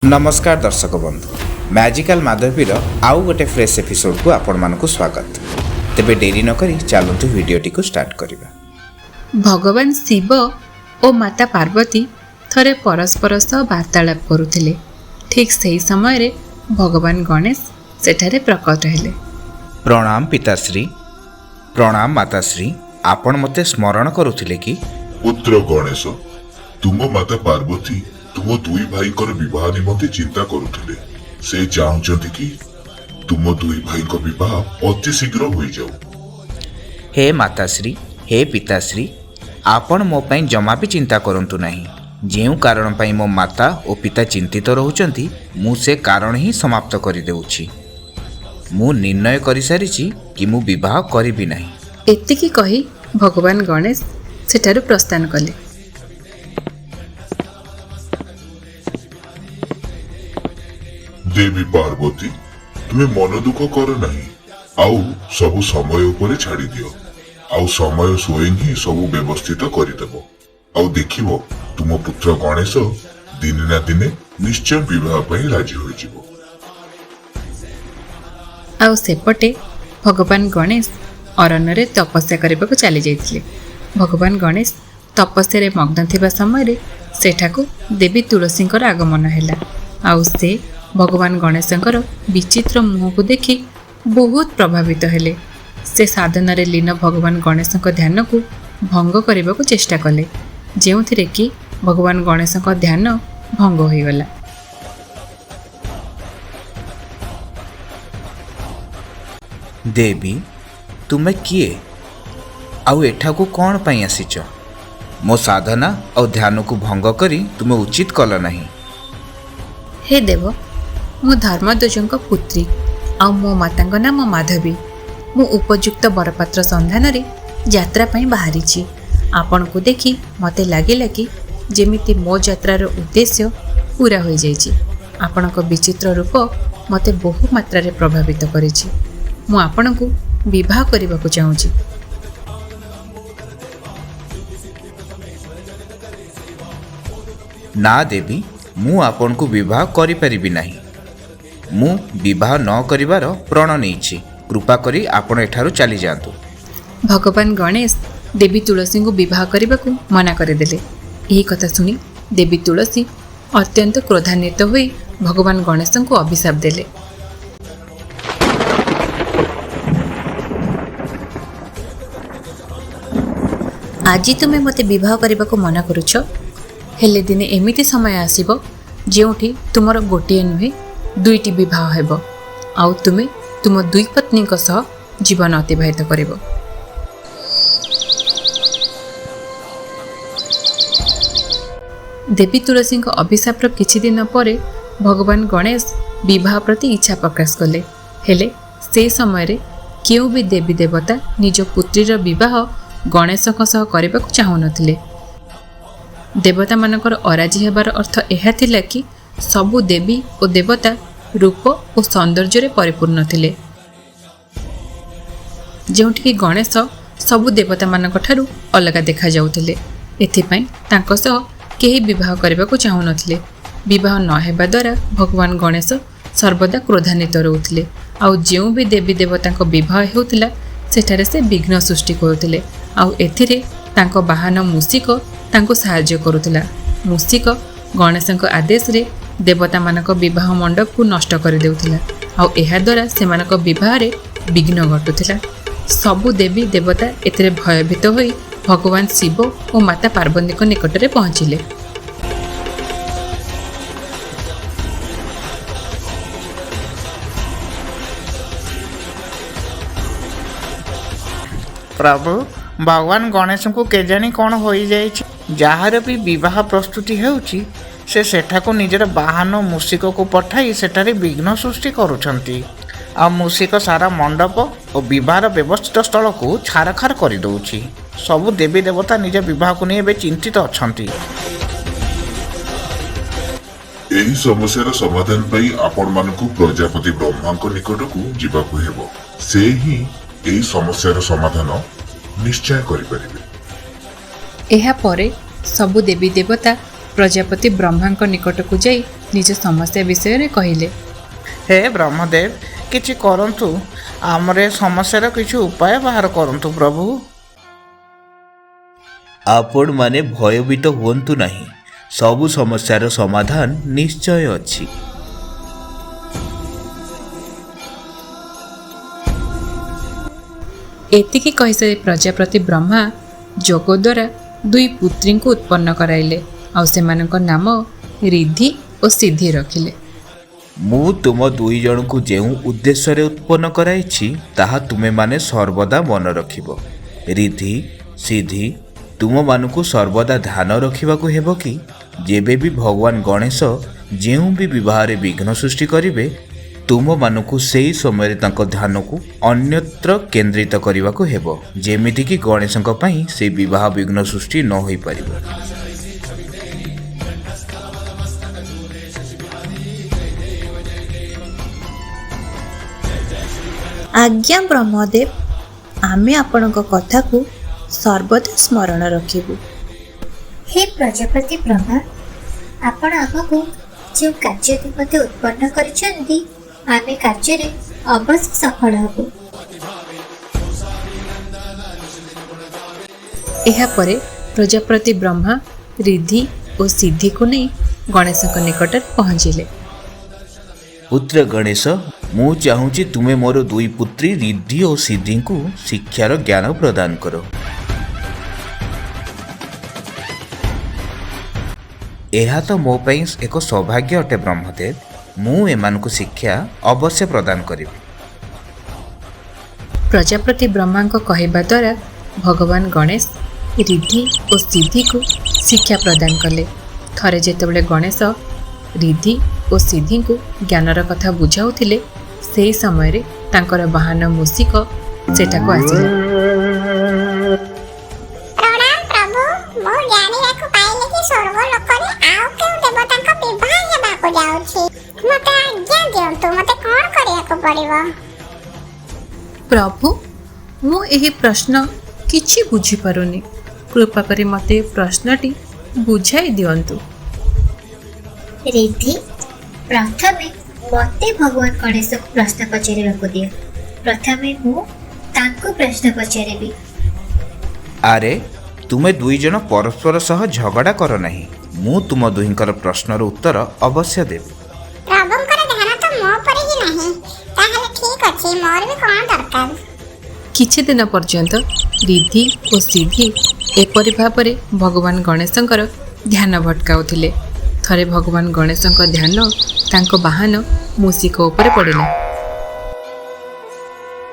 ନମସ୍କାର ଦର୍ଶକ ବନ୍ଧୁ, ମ୍ୟାଜିକାଲ ମାଧବୀର ଆଉ ଗୋଟେ ଫ୍ରେଶ୍ ଏପିସୋଡ଼କୁ ଆପଣମାନଙ୍କୁ ସ୍ୱାଗତ। ତେବେ ଡେରି ନକରି ଚାଲନ୍ତୁ ଭିଡ଼ିଓଟିକୁ ଷ୍ଟାର୍ଟ କରିବା। ଭଗବାନ ଶିବ ଓ ମାତା ପାର୍ବତୀ ଥରେ ପରସ୍ପର ସହ ବାର୍ତ୍ତାଳାପ କରୁଥିଲେ। ଠିକ୍ ସେହି ସମୟରେ ଭଗବାନ ଗଣେଶ ସେଠାରେ ପ୍ରକଟ ହେଲେ। ପ୍ରଣାମ ପିତାଶ୍ରୀ, ପ୍ରଣାମ ମାତାଶ୍ରୀ। ଆପଣ ମୋତେ ସ୍ମରଣ କରୁଥିଲେ କି? ପୁତ୍ର ଗଣେଶ, ତୁମ ମାତା ପାର୍ବତୀ ତୁମ ଦୁଇ ଭାଇଙ୍କର ବିବାହ ନିମନ୍ତେ ଚିନ୍ତା କରୁଥିଲେ। ସେ ଚାହୁଁଛନ୍ତି କି ତୁମ ଦୁଇ ଭାଇଙ୍କ ବିବାହ ଅତି ଶୀଘ୍ର ହୋଇଯାଉ। ହେ ମାତାଶ୍ରୀ, ହେ ପିତାଶ୍ରୀ, ଆପଣ ମୋ ପାଇଁ ଜମା ବି ଚିନ୍ତା କରନ୍ତୁ ନାହିଁ। ଯେଉଁ କାରଣ ପାଇଁ ମୋ ମାତା ଓ ପିତା ଚିନ୍ତିତ ରହୁଛନ୍ତି, ମୁଁ ସେ କାରଣ ହିଁ ସମାପ୍ତ କରିଦେଉଛି। ମୁଁ ନିର୍ଣ୍ଣୟ କରିସାରିଛି କି ମୁଁ ବିବାହ କରିବି ନାହିଁ। ଏତିକି କହି ଭଗବାନ ଗଣେଶ ସେଠାରୁ ପ୍ରସ୍ଥାନ କଲେ। ଦେବୀ ପାର୍ବତୀ, ତୁମେ ମନ ଦୁଃଖ କର ନାହିଁ, ଆଉ ସବୁ ସମୟ ଉପରେ ଛାଡ଼ିଦିଅ। ଆଉ ସମୟ ସ୍ୱୟଂ ହିଁ ସବୁ ବ୍ୟବସ୍ଥିତ କରିଦେବ। ଆଉ ଦେଖିବ, ତୁମ ପୁତ୍ର ଗଣେଶ ଦିନେ ନା ଦିନେ ନିଶ୍ଚୟ ବିବାହ ପାଇଁ ରାଜି ହୋଇଯିବ। ଆଉ ସେପଟେ ଭଗବାନ ଗଣେଶ ଅରଣ୍ୟରେ ତପସ୍ୟା କରିବାକୁ ଚାଲି ଯାଇଥିଲେ। ଭଗବାନ ଗଣେଶ ତପସ୍ୟାରେ ମଗ୍ନ ଥିବା ସମୟରେ ସେଠାକୁ ଦେବୀ ତୁଳସୀଙ୍କର ଆଗମନ ହେଲା। ଆଉ ସେ ଭଗବାନ ଗଣେଶଙ୍କର ବିଚିତ୍ର ମୁହଁକୁ ଦେଖି ବହୁତ ପ୍ରଭାବିତ ହେଲେ। ସେ ସାଧନାରେ ଲୀନ ଭଗବାନ ଗଣେଶଙ୍କ ଧ୍ୟାନକୁ ଭଙ୍ଗ କରିବାକୁ ଚେଷ୍ଟା କଲେ, ଯେଉଁଥିରେ କି ଭଗବାନ ଗଣେଶଙ୍କ ଧ୍ୟାନ ଭଙ୍ଗ ହୋଇଗଲା। ଦେବୀ, ତୁମେ କିଏ ଆଉ ଏଠାକୁ କ'ଣ ପାଇଁ ଆସିଛ? ମୋ ସାଧନା ଆଉ ଧ୍ୟାନକୁ ଭଙ୍ଗ କରି ତୁମେ ଉଚିତ କଲ ନାହିଁ। ହେ ଦେବ, ମୁଁ ଧର୍ମଧ୍ୱଜଙ୍କ ପୁତ୍ରୀ ଆଉ ମୋ ମାତାଙ୍କ ନାମ ମାଧବୀ। ମୁଁ ଉପଯୁକ୍ତ ବରପାତ୍ର ସନ୍ଧାନରେ ଯାତ୍ରା ପାଇଁ ବାହାରିଛି। ଆପଣଙ୍କୁ ଦେଖି ମୋତେ ଲାଗିଲା କି ଯେମିତି ମୋ ଯାତ୍ରାର ଉଦ୍ଦେଶ୍ୟ ପୁରା ହୋଇଯାଇଛି। ଆପଣଙ୍କ ବିଚିତ୍ର ରୂପ ମୋତେ ବହୁ ମାତ୍ରାରେ ପ୍ରଭାବିତ କରିଛି। ମୁଁ ଆପଣଙ୍କୁ ବିବାହ କରିବାକୁ ଚାହୁଁଛି। ନା ଦେବୀ, ମୁଁ ଆପଣଙ୍କୁ ବିବାହ କରିପାରିବି ନାହିଁ। ମୁଁ ବିବାହ ନ କରିବାର ପ୍ରଣ ନେଇଛି। କୃପା କରି ଆପଣ ଏଠାରୁ ଚାଲିଯାଆନ୍ତୁ। ଭଗବାନ ଗଣେଶ ଦେବୀ ତୁଳସୀଙ୍କୁ ବିବାହ କରିବାକୁ ମନା କରିଦେଲେ। ଏହି କଥା ଶୁଣି ଦେବୀ ତୁଳସୀ ଅତ୍ୟନ୍ତ କ୍ରୋଧାନ୍ୱିତ ହୋଇ ଭଗବାନ ଗଣେଶଙ୍କୁ ଅଭିଶାପ ଦେଲେ। ଆଜି ତୁମେ ମୋତେ ବିବାହ କରିବାକୁ ମନା କରୁଛ, ହେଲେ ଦିନେ ଏମିତି ସମୟ ଆସିବ ଯେଉଁଠି ତୁମର ଗୋଟିଏ ନୁହେଁ ଦୁଇଟି ବିବାହ ହେବ, ଆଉ ତୁମେ ତୁମ ଦୁଇ ପତ୍ନୀଙ୍କ ସହ ଜୀବନ ଅତିବାହିତ କରିବ। ଦେବୀ ତୁଳସୀଙ୍କ ଅଭିଶାପର କିଛି ଦିନ ପରେ ଭଗବାନ ଗଣେଶ ବିବାହ ପ୍ରତି ଇଚ୍ଛା ପ୍ରକାଶ କଲେ। ହେଲେ ସେ ସମୟରେ କେଉଁ ବି ଦେବୀ ଦେବତା ନିଜ ପୁତ୍ରୀର ବିବାହ ଗଣେଶଙ୍କ ସହ କରିବାକୁ ଚାହୁଁନଥିଲେ। ଦେବତାମାନଙ୍କର ଅରାଜି ହେବାର ଅର୍ଥ ଏହା ଥିଲା କି ସବୁ ଦେବୀ ଓ ଦେବତା ରୂପ ଓ ସୌନ୍ଦର୍ଯ୍ୟରେ ପରିପୂର୍ଣ୍ଣ ଥିଲେ, ଯେଉଁଠିକି ଗଣେଶ ସବୁ ଦେବତାମାନଙ୍କ ଠାରୁ ଅଲଗା ଦେଖାଯାଉଥିଲେ। ଏଥିପାଇଁ ତାଙ୍କ ସହ କେହି ବିବାହ କରିବାକୁ ଚାହୁଁନଥିଲେ। ବିବାହ ନ ହେବା ଦ୍ୱାରା ଭଗବାନ ଗଣେଶ ସର୍ବଦା କ୍ରୋଧାନ୍ୱିତ ରହୁଥିଲେ, ଆଉ ଯେଉଁ ବି ଦେବୀ ଦେବତାଙ୍କ ବିବାହ ହେଉଥିଲା ସେଠାରେ ସେ ବିଘ୍ନ ସୃଷ୍ଟି କରୁଥିଲେ। ଆଉ ଏଥିରେ ତାଙ୍କ ବାହନ ମୂଷିକ ତାଙ୍କୁ ସାହାଯ୍ୟ କରୁଥିଲା। ମୂଷିକ ଗଣେଶଙ୍କ ଆଦେଶରେ ଦେବତାମାନଙ୍କ ବିବାହ ମଣ୍ଡପକୁ ନଷ୍ଟ କରିଦେଉଥିଲା, ଆଉ ଏହାଦ୍ୱାରା ସେମାନଙ୍କ ବିବାହରେ ବିଘ୍ନ ଘଟୁଥିଲା। ସବୁ ଦେବୀ ଦେବତା ଏଥିରେ ଭୟଭୀତ ହୋଇ ଭଗବାନ ଶିବ ଓ ମାତା ପାର୍ବତୀଙ୍କ ନିକଟରେ ପହଞ୍ଚିଲେ। ପ୍ରଭୁ, ଭଗବାନ ଗଣେଶଙ୍କୁ କେଜାଣି କ'ଣ ହୋଇଯାଇଛି। ଯାହାର ବି ବିବାହ ପ୍ରସ୍ତୁତି ହେଉଛି, ସେ ସେଠାକୁ ନିଜର ବାହନ ମୂଷିକକୁ ପଠାଇ ସେଠାରେ ବିଘ୍ନ ସୃଷ୍ଟି କରୁଛନ୍ତି। ଆଉ ମୂଷିକ ସାରା ମଣ୍ଡପ ଓ ବିବାହର ବ୍ୟବସ୍ଥିତ ସ୍ଥଳକୁ ଛାରଖାର କରିଦେଉଛି। ସବୁ ଦେବୀ ଦେବତା ନିଜ ବିବାହକୁ ନେଇ ଏବେ ଚିନ୍ତିତ ଅଛନ୍ତି। ଏହି ସମସ୍ୟାର ସମାଧାନ ପାଇଁ ଆପଣମାନଙ୍କୁ ପ୍ରଜାପତି ବ୍ରହ୍ମାଙ୍କ ନିକଟକୁ ଯିବାକୁ ହେବ। ସେ ହିଁ ଏହି ସମସ୍ୟାର ସମାଧାନ ନିଶ୍ଚୟ କରିପାରିବେ। ଏହାପରେ ସବୁ ଦେବୀ ଦେବତା ପ୍ରଜାପତି ବ୍ରହ୍ମାଙ୍କ ନିକଟକୁ ଯାଇ ନିଜ ସମସ୍ୟା ବିଷୟରେ କହିଲେ। ହେ ବ୍ରହ୍ମଦେବ, କିଛି କରନ୍ତୁ, ଆମର ଏ ସମସ୍ୟାର କିଛି ଉପାୟ ବାହାର କରନ୍ତୁ ପ୍ରଭୁ। ଆପଣମାନେ ଭୟଭୀତ ହୁଅନ୍ତୁ ନାହିଁ, ସବୁ ସମସ୍ୟାର ସମାଧାନ ନିଶ୍ଚୟ ଅଛି। ଏତିକି କହିସାରି ପ୍ରଜାପତି ବ୍ରହ୍ମା ଯୋଗ ଦ୍ୱାରା ଦୁଇ ପୁତ୍ରୀଙ୍କୁ ଉତ୍ପନ୍ନ କରାଇଲେ ଆଉ ସେମାନଙ୍କ ନାମ ରିଦ୍ଧି ଓ ସିଦ୍ଧି ରଖିଲେ। ମୁଁ ତୁମ ଦୁଇ ଜଣଙ୍କୁ ଯେଉଁ ଉଦ୍ଦେଶ୍ୟରେ ଉତ୍ପନ୍ନ କରାଇଛି, ତାହା ତୁମେମାନେ ସର୍ବଦା ମନେ ରଖିବ। ରିଦ୍ଧି, ସିଦ୍ଧି, ତୁମମାନଙ୍କୁ ସର୍ବଦା ଧ୍ୟାନ ରଖିବାକୁ ହେବ କି ଯେବେ ବି ଭଗବାନ ଗଣେଶ ଯେଉଁ ବି ବିବାହରେ ବିଘ୍ନ ସୃଷ୍ଟି କରିବେ, ତୁମମାନଙ୍କୁ ସେହି ସମୟରେ ତାଙ୍କ ଧ୍ୟାନକୁ ଅନ୍ୟତ୍ର କେନ୍ଦ୍ରିତ କରିବାକୁ ହେବ, ଯେମିତିକି ଗଣେଶଙ୍କ ପାଇଁ ସେ ବିବାହ ବିଘ୍ନ ସୃଷ୍ଟି ନ ହୋଇପାରିବ। ଆଜ୍ଞା ବ୍ରହ୍ମଦେବ, ଆମେ ଆପଣଙ୍କ କଥାକୁ ସର୍ବଦା ସ୍ମରଣ ରଖିବୁ। ହେ ପ୍ରଜାପତି ବ୍ରହ୍ମା, ଆପଣ ଆମକୁ ଯେଉଁ କାର୍ଯ୍ୟ ନିମନ୍ତେ ଉତ୍ପନ୍ନ କରିଛନ୍ତି, ଆମେ କାର୍ଯ୍ୟରେ ଅବଶ୍ୟ ସଫଳ ହେବୁ। ଏହାପରେ ପ୍ରଜାପତି ବ୍ରହ୍ମା ରିଦ୍ଧି ଓ ସିଦ୍ଧିକୁ ନେଇ ଗଣେଶଙ୍କ ନିକଟରେ ପହଞ୍ଚିଲେ। ପୁତ୍ର ଗଣେଶ, ମୁଁ ଚାହୁଁଛି ତୁମେ ମୋର ଦୁଇ ପୁତ୍ରୀ ରିଦ୍ଧି ଓ ସିଦ୍ଧିଙ୍କୁ ଶିକ୍ଷାର ଜ୍ଞାନ ପ୍ରଦାନ କର। ଏହା ତ ମୋ ପାଇଁ ଏକ ସୌଭାଗ୍ୟ ଅଟେ ବ୍ରହ୍ମଦେବ, ମୁଁ ଏମାନଙ୍କୁ ଶିକ୍ଷା ଅବଶ୍ୟ ପ୍ରଦାନ କରିବି। ପ୍ରଜାପତି ବ୍ରହ୍ମାଙ୍କ କହିବା ଦ୍ୱାରା ଭଗବାନ ଗଣେଶ ରିଦ୍ଧି ଓ ସିଦ୍ଧିକୁ ଶିକ୍ଷା ପ୍ରଦାନ କଲେ। ଥରେ ଯେତେବେଳେ ଗଣେଶ ରିଦ୍ଧି ଓ ସିଦ୍ଧିଙ୍କୁ ଜ୍ଞାନର କଥା ବୁଝାଉଥିଲେ, ସେହି ସମୟରେ ତାଙ୍କର ବାହନ ମୂଷିକ ସେଠାକୁ ଆସିଲା। ପ୍ରଣାମ ପ୍ରଭୁ, ମୁଁ ଜାଣିବାକୁ ପାଇଲି କି ସ୍ୱର୍ଗ ଲୋକରେ ଆଉ କେଉଁ ଦେବତାଙ୍କ ବିବାହ ହେବାକୁ ଯାଉଛି। ମୋତେ ଆଜ୍ଞା ଦିଅନ୍ତୁ, ମୋତେ କ'ଣ କରିବାକୁ ପଡ଼ିବ? ପ୍ରଭୁ, ମୁଁ ଏହି ପ୍ରଶ୍ନ କିଛି ବୁଝିପାରୁନି, କୃପା କରି ମୋତେ ଏ ପ୍ରଶ୍ନଟି ବୁଝାଇ ଦିଅନ୍ତୁ। ରିଦ୍ଧି, ପ୍ରଥମେ ମୋତେ ଭଗବାନ ଗଣେଶଙ୍କୁ ପ୍ରଶ୍ନ ପଚାରିବାକୁ ଦିଅ। ପ୍ରଥମେ ମୁଁ ତାଙ୍କୁ ପ୍ରଶ୍ନ ପଚାରିବି। ଆରେ, ତୁମେ ଦୁଇ ଜଣ ପରସ୍ପର ସହ ଝଗଡ଼ା କର ନାହିଁ, ମୁଁ ତୁମ ଦୁହିଁଙ୍କର ପ୍ରଶ୍ନର ଉତ୍ତର ଅବଶ୍ୟ ଦେବି। ପ୍ରଭୁଙ୍କର ଧ୍ୟାନ ତ ମୋ ଉପରେ ହିଁ ନାହିଁ, ତାହେଲେ ଠିକ୍ ଅଛି, ମୋର ବି କ'ଣ ଦରକାର? କିଛି ଦିନ ପର୍ଯ୍ୟନ୍ତ ରିଦ୍ଧି ଓ ସିଦ୍ଧି ଏପରି ଭାବରେ ଭଗବାନ ଗଣେଶଙ୍କର ଧ୍ୟାନ ଭଟକାଉଥିଲେ। ଥରେ ଭଗବାନ ଗଣେଶଙ୍କ ଧ୍ୟାନ ତାଙ୍କ ବାହନ ମୂଷିକ ଉପରେ ପଡ଼ିଲା।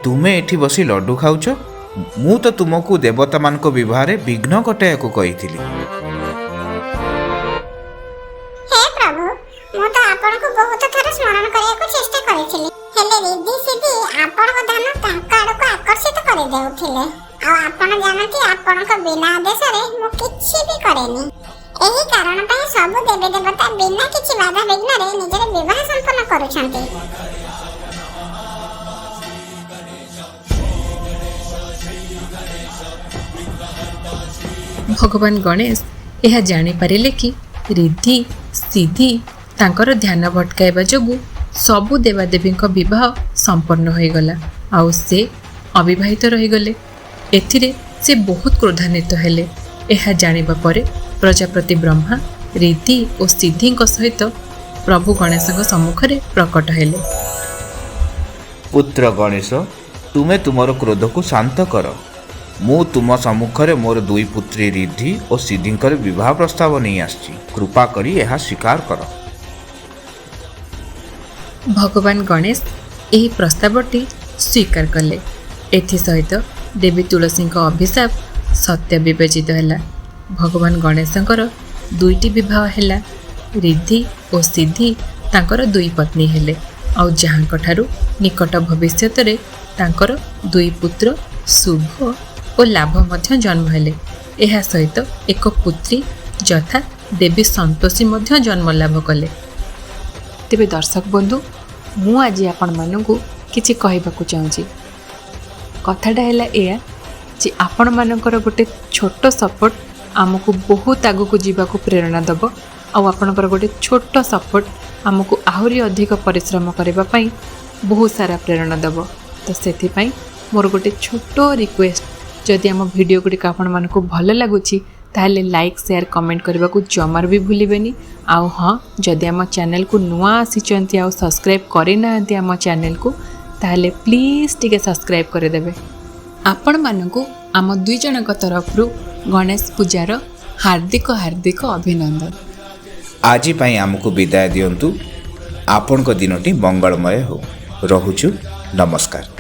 ତୁମେ ଏଠି ବସି ଲଡୁ ଖାଉଛ? ମୁଁ ତ ତୁମକୁ ଦେବତାମାନଙ୍କ ବିବାହରେ ବିଘ୍ନ ଘଟାଇବାକୁ କହିଥିଲି। ହେ ପ୍ରଭୁ, ମୁଁ ତ ଆପଣଙ୍କୁ ବହୁତ ଥର ସ୍ମରଣ କରିବାକୁ ଚେଷ୍ଟା କରିଥିଲି, ହେଲେ ରିଦ୍ଧି ସିଦ୍ଧି ଆପଣଙ୍କ ଧ୍ୟାନ ତାଙ୍କ ଆଡ଼କୁ ଆକର୍ଷିତ କରିଦେଉଥିଲେ। ଆଉ ଆପଣ ଜାଣନ୍ତି, ଆପଣଙ୍କ ବିନା ଆଦେଶରେ ମୁଁ କିଛି ବି କରେନି। ଏହି କାରଣ ପାଇଁ ସବୁ ଦେବୀ ଦେବତା ବିନା କିଛି ବାଧା ବିଘ୍ନରେ ନିଜର ବିବାହ ସମ୍ପନ୍ନ କରୁଛନ୍ତି। ଭଗବାନ ଗଣେଶ ଏହା ଜାଣିପାରିଲେ କି ରିଦ୍ଧି ସିଦ୍ଧି ତାଙ୍କର ଧ୍ୟାନ ଭଟକାଇବା ଯୋଗୁଁ ସବୁ ଦେବାଦେବୀଙ୍କ ବିବାହ ସମ୍ପନ୍ନ ହୋଇଗଲା ଆଉ ସେ ଅବିବାହିତ ରହିଗଲେ। ଏଥିରେ ସେ ବହୁତ କ୍ରୋଧାନ୍ୱିତ ହେଲେ। ଏହା ଜାଣିବା ପରେ ପ୍ରଜାପତି ବ୍ରହ୍ମା ରିଦ୍ଧି ଓ ସିଦ୍ଧିଙ୍କ ସହିତ ପ୍ରଭୁ ଗଣେଶଙ୍କ ସମ୍ମୁଖରେ ପ୍ରକଟ ହେଲେ। ପୁତ୍ର ଗଣେଶ, ତୁମେ ତୁମର କ୍ରୋଧକୁ ଶାନ୍ତ କର। ମୁଁ ତୁମ ସମ୍ମୁଖରେ ମୋର ଦୁଇ ପୁତ୍ରୀ ରିଦ୍ଧି ଓ ସିଦ୍ଧିଙ୍କର ବିବାହ ପ୍ରସ୍ତାବ ନେଇ ଆସିଛି, କୃପା କରି ଏହା ସ୍ୱୀକାର କର। ଭଗବାନ ଗଣେଶ ଏହି ପ୍ରସ୍ତାବଟି ସ୍ୱୀକାର କଲେ। ଏଥିସହିତ ଦେବୀ ତୁଳସୀଙ୍କ ଅଭିଶାପ ସତ୍ୟ ବିବେଚିତ ହେଲା। ଭଗବାନ ଗଣେଶଙ୍କର ଦୁଇଟି ବିବାହ ହେଲା। ରିଦ୍ଧି ଓ ସିଦ୍ଧି ତାଙ୍କର ଦୁଇ ପତ୍ନୀ ହେଲେ, ଆଉ ଯାହାଙ୍କଠାରୁ ନିକଟ ଭବିଷ୍ୟତରେ ତାଙ୍କର ଦୁଇ ପୁତ୍ର ଶୁଭ ଓ ଲାଭ ମଧ୍ୟ ଜନ୍ମ ହେଲେ। ଏହା ସହିତ ଏକ ପୁତ୍ରୀ ଯଥା ଦେବୀ ସନ୍ତୋଷୀ ମଧ୍ୟ ଜନ୍ମ ଲାଭ କଲେ। ତେବେ ଦର୍ଶକ ବନ୍ଧୁ, ମୁଁ ଆଜି ଆପଣମାନଙ୍କୁ କିଛି କହିବାକୁ ଚାହୁଁଛି। କଥାଟା ହେଲା ଏଇଆ ଯେ ଆପଣମାନଙ୍କର ଗୋଟେ ଛୋଟ ସପୋର୍ଟ ଆମକୁ ବହୁତ ଆଗକୁ ଯିବାକୁ ପ୍ରେରଣା ଦେବ। ଆଉ ଆପଣଙ୍କର ଗୋଟେ ଛୋଟ ସପୋର୍ଟ ଆମକୁ ଆହୁରି ଅଧିକ ପରିଶ୍ରମ କରିବା ପାଇଁ ବହୁତ ସାରା ପ୍ରେରଣା ଦେବ। ତ ସେଥିପାଇଁ ମୋର ଗୋଟେ ଛୋଟ ରିକ୍ୱେଷ୍ଟ, ଯଦି ଆମ ଭିଡ଼ିଓ ଗୁଡ଼ିକ ଆପଣମାନଙ୍କୁ ଭଲ ଲାଗୁଛି ତାହେଲେ ଲାଇକ୍, ସେୟାର, କମେଣ୍ଟ କରିବାକୁ ଜମାରୁ ବି ଭୁଲିବେନି। ଆଉ ହଁ, ଯଦି ଆମ ଚ୍ୟାନେଲକୁ ନୂଆ ଆସିଛନ୍ତି ଆଉ ସବସ୍କ୍ରାଇବ୍ କରିନାହାନ୍ତି ଆମ ଚ୍ୟାନେଲକୁ, ତାହେଲେ ପ୍ଲିଜ୍ ଟିକେ ସବସ୍କ୍ରାଇବ୍ କରିଦେବେ। ଆପଣମାନଙ୍କୁ ଆମ ଦୁଇ ଜଣଙ୍କ ତରଫରୁ ଗଣେଶ ପୂଜାର ହାର୍ଦ୍ଦିକ ହାର୍ଦ୍ଦିକ ଅଭିନନ୍ଦନ। ଆଜି ପାଇଁ ଆମକୁ ବିଦାୟ ଦିଅନ୍ତୁ। ଆପଣଙ୍କ ଦିନଟି ମଙ୍ଗଳମୟ ହେଉ। ରହୁଛୁ, ନମସ୍କାର।